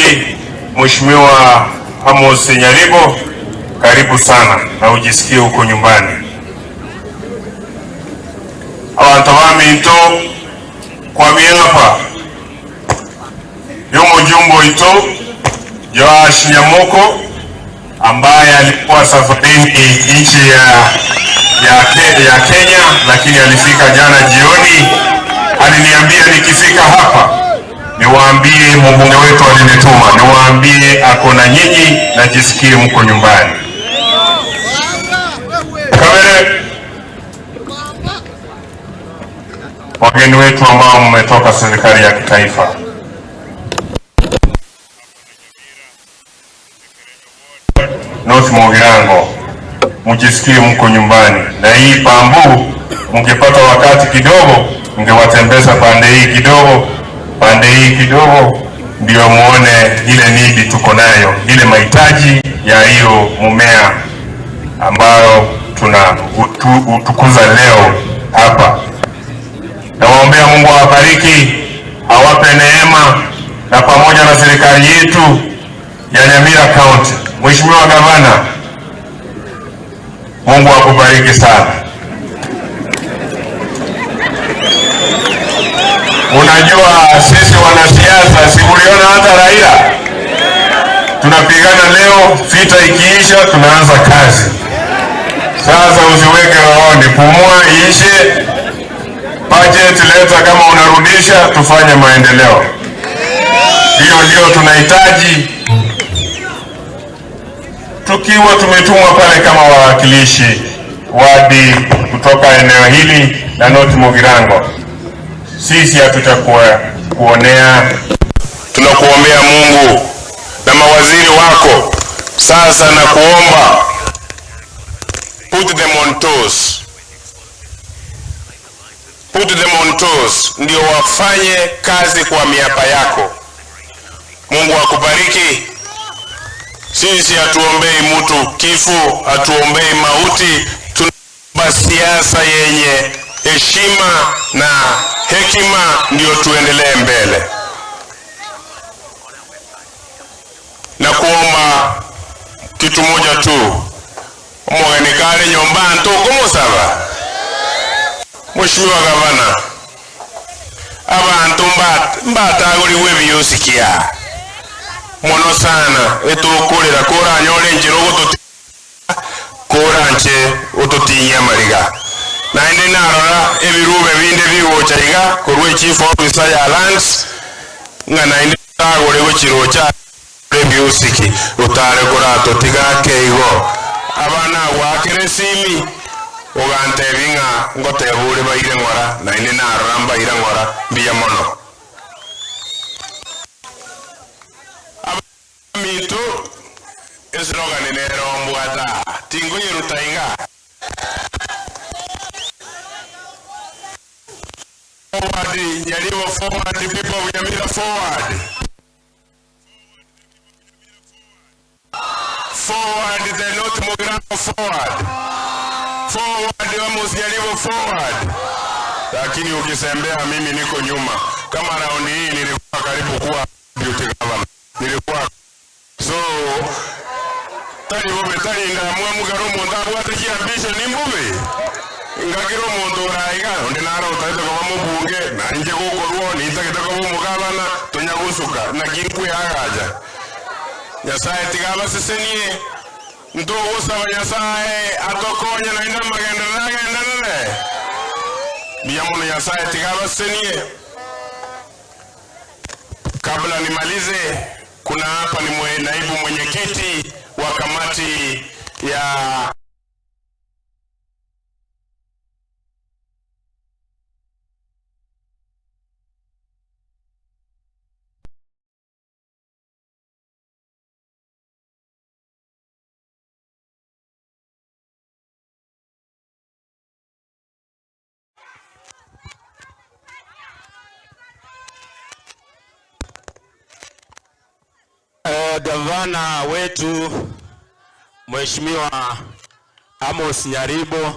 County, Mheshimiwa Amos Nyaribo, karibu sana na ujisikie huko nyumbani. Abantu baminto kwa miapa y'omujumbe oito Joash Nyamoko ambaye alikuwa safarini nchi ya Kenya, lakini alifika jana jioni. Aliniambia nikifika hapa niwaambie mbunge wetu alinituma niwaambie ako na nyinyi na jisikie mko nyumbani. Kamere, wageni wetu ambao mmetoka serikali ya kitaifa, North Mugirango, mjisikie mko nyumbani. Na hii pambu mngepata wakati kidogo, mngewatembeza pande hii kidogo, pande hii kidogo, ndio muone ile nidi tuko nayo, ile mahitaji ya hiyo mmea ambayo tuna utukuza leo hapa. Nawaombea Mungu awabariki, awape neema, na pamoja na serikali yetu ya Nyamira County. Mheshimiwa Gavana, Mungu akubariki sana. Unajua sisi wanasiasa, si uliona hata Raila tunapigana leo, vita ikiisha tunaanza kazi. Sasa usiweke rohoni, pumua iishe, budget leta, kama unarudisha tufanye maendeleo. Hiyo ndio tunahitaji, tukiwa tumetumwa pale kama wawakilishi wadi kutoka eneo hili la North Mugirango. Sisi hatutakuwa kuonea, tunakuombea Mungu na mawaziri wako. Sasa na kuomba put them on toes, put them on toes, ndio wafanye kazi kwa miapa yako. Mungu akubariki. Sisi hatuombei mtu kifo, hatuombei mauti, tunaomba siasa yenye heshima na hekima, ndio tuendelee mbele. Na kuomba kitu moja tu, mwanikale nyomba ntukumusaba Mheshimiwa Gavana, abantu mbataguriwe biusikia mono sana etukurira kuranyore njira ugututi kuranche ututinyia mariga naende narora ebirube binde bigucha iga korwa chief officer ya lands ng'a naende tagore gochirocha ebiusiki utare kuratutiga keigo abana gwakere simi ugantebi ng'a ngoteba ore baire ng'ora naende narora mbaire ng'ora mbuya mono. Mitu eslogan nerombwata tingonyeruta inga forward Nyaribo forward, people of Nyamira forward, forward the North Mugirango forward, forward Amos Nyaribo forward. Lakini ukisembea mimi niko nyuma. Kama raundi hii nilikuwa karibu kuwa deputy governor, nilikuwa so tari bobe tari ndamwa mugaro omonto abwate chiambisho nimbube ngakira omonto oraiga onde naro otagete koba mobunge nainche gokorwo nintagete koba omogabana tonyagosuka naki nkweagacha. Nyasaye tiga abasesenie ntogosaba Nyasaye atokonye naende amagenderero agenderere mbuya mono. Nyasaye tiga abasesenie. Kabla nimalize, kuna hapa ni naibu mwenyekiti wa kamati ya Gavana wetu Mheshimiwa Amos Nyaribo.